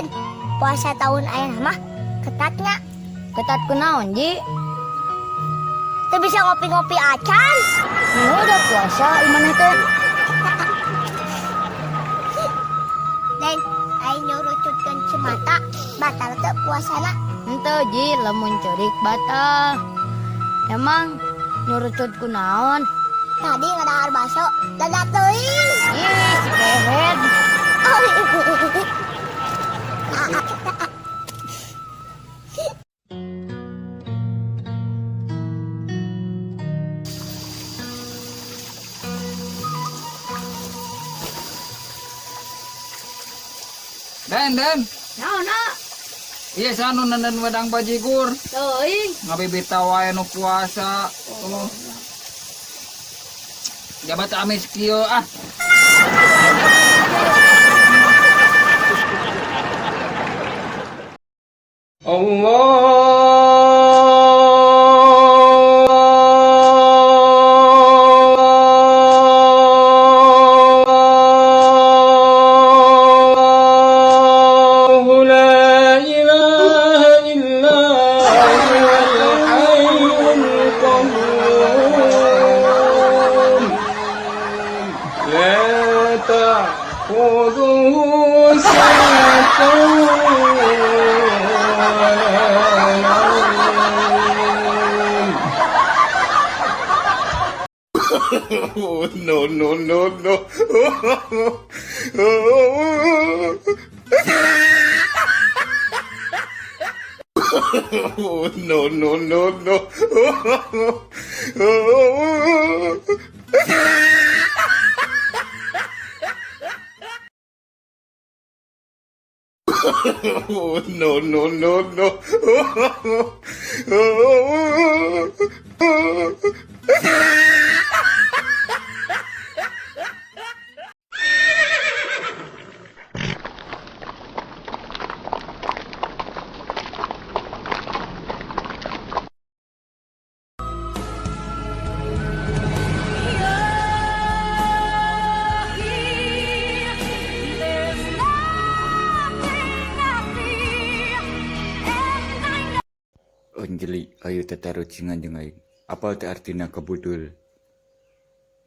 Den, puasa tahun ayeuna mah ketatnya. Ketat kunaon, Ji? Teu bisa ngopi-ngopi acan. Nu udah puasa imana teh? Den, aing nyurucutkeun cimata, batal teu puasana? Henteu, Ji, lamun ceurik batal. Emang nyurucut kunaon? Tadi ngadahar baso, dadak teuing. Ih, si kehed. Den, Den. Naon, ah? Iya sanu nenden wedang bajigur. Teuing. Ngabibita wae nu puasa. Tuh. Jabat amis kieu ah. الله لا إله إلا هو الحي القيوم لا تأخذه سنة ولا نوم. Oh, no, no, no, no. Oh, no, no, no, no. Oh, no, no, no, no. Anjeli, ayo tatarucingan jeung aing. Apa teh artina kabudul?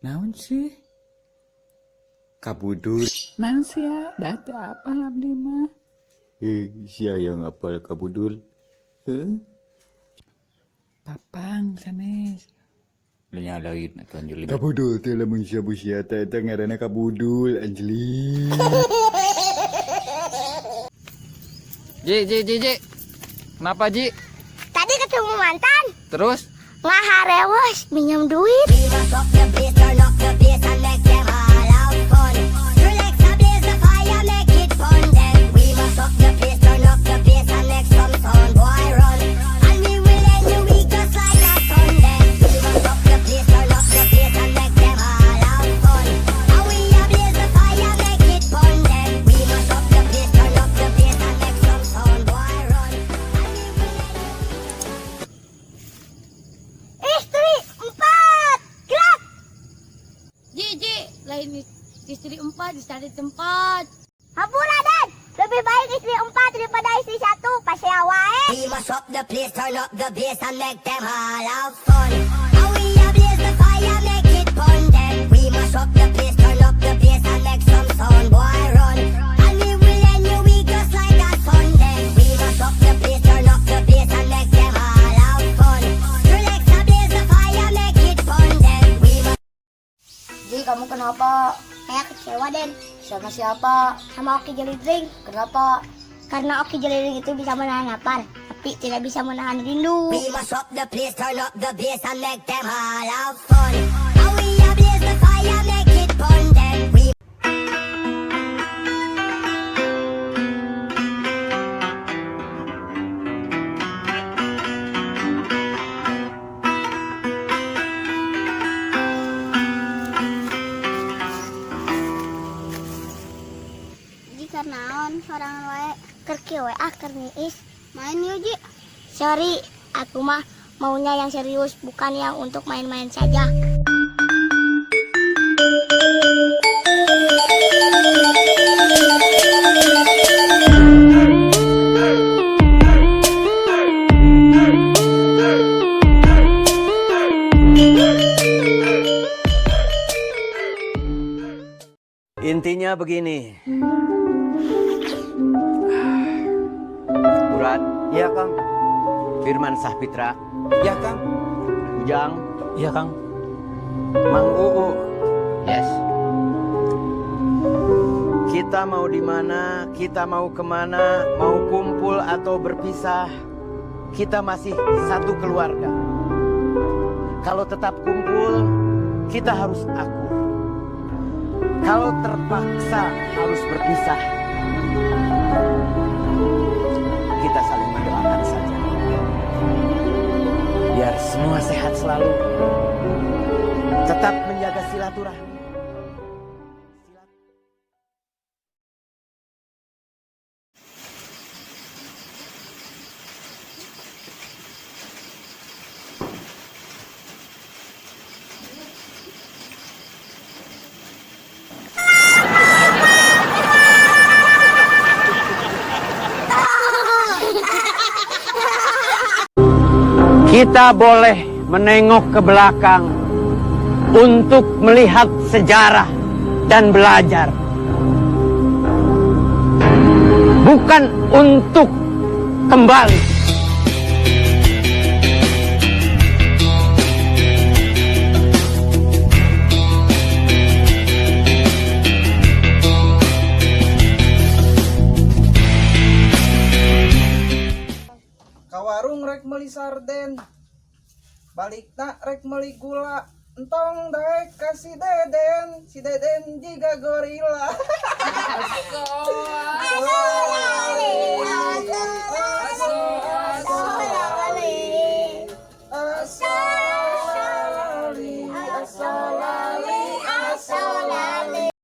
Naon sih? Kabudul. Naon sia, dah teu apal abdi mah. Eh, sia yang apal kabudul. Heuh? Papang sanes. Nya lain atuh Anjeli. Kabudul teh lamun sia busia teh eta ngaranna kabudul Anjeli. Ji, Ji, Ji, Ji. Kenapa, Ji? Tadi ketemu mantan, Terus? ngaharewos minjem duit. Istri empat, gerak. Ji, Ji, lain istri empat, istri tempat. Hampura Dan, lebih baik istri empat daripada istri satu. Pasti wae. We must up the place, turn up the bass and make them all have fun. And we a blaze the fire, make it fun them. We must up the place, turn up the bass and make some sound, boy run. And we will end your week just like a Sunday. We must up the place, turn up the bass and make them all have fun. Relax, a blaze the fire, make it fun them. We must Ji, kamu kenapa? Saya kecewa Den Sama siapa? sama Oki Jelly Drink. Kenapa? Karena Oki Jelly Drink itu bisa menahan lapar, tapi tidak bisa menahan rindu. We must up the place, turn up the bass and make them all have fun. And we a blaze the fire, make it fun them. We Jika naon sorangan wae keur kieu we ah keur niis. Main yuk Ji. Sorry, aku mah maunya yang serius bukan yang untuk main-main saja. Intinya begini. Murad. Iya, Kang. Firman Sahpitra. Iya, Kang. Ujang. Iya, Kang. Mang Uu. Yes. Kita mau di mana, kita mau kemana, mau kumpul atau berpisah, kita masih satu keluarga. Kalau tetap kumpul, kita harus akur. Kalau terpaksa harus berpisah, kita saling mendoakan saja. Biar semua sehat selalu, tetap menjaga silaturahmi. Kita boleh menengok ke belakang untuk melihat sejarah dan belajar. Bukan untuk kembali. Ka warung rek meuli sarden, balikna rek meuli gula, entong daek ka si Deden, si Deden jiga gorila.